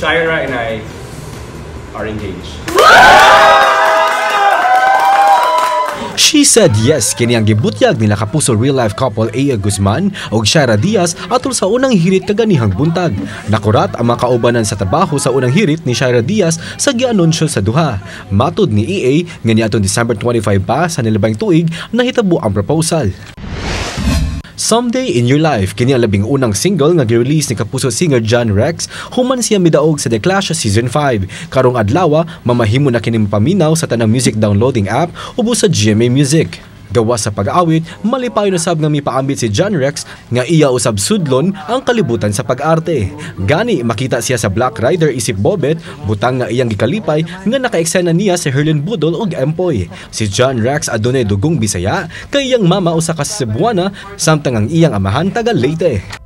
Shaira and I are engaged. She said yes kini ang gibutyag nila Kapuso real life couple A.A. Guzman ug Shaira Diaz atol sa unang hirit kaganihang buntag. Nakurat ang mga kaubanan sa trabaho sa unang hirit ni Shaira Diaz sa gianunsyo sa duha. Matud ni EA nga niadtong December 25 pa sa nilabayng tuig nahitabo ang proposal. Someday in Your Life kini ang 11 single nga gi-release ni Kapuso singer John Rex human siya midaog sa The Clash Season 5. Karong adlaw, mamahimo na kini paminaw sa tanang music downloading app ubos sa GMA Music. Gawas sa pag-awit, malipayon usab nga mipaambit si John Rex nga iya usab sudlon ang kalibutan sa pag-arte. Gani makita siya sa Black Rider isip Bobet, butang nga iyang gikalipay nga naka-eksena niya si Herlin Budol ug Empoy. Si John Rex adunay dugong Bisaya kay iyang mama usa ka Cebuana samtang ang iyang amahan taga Leyte.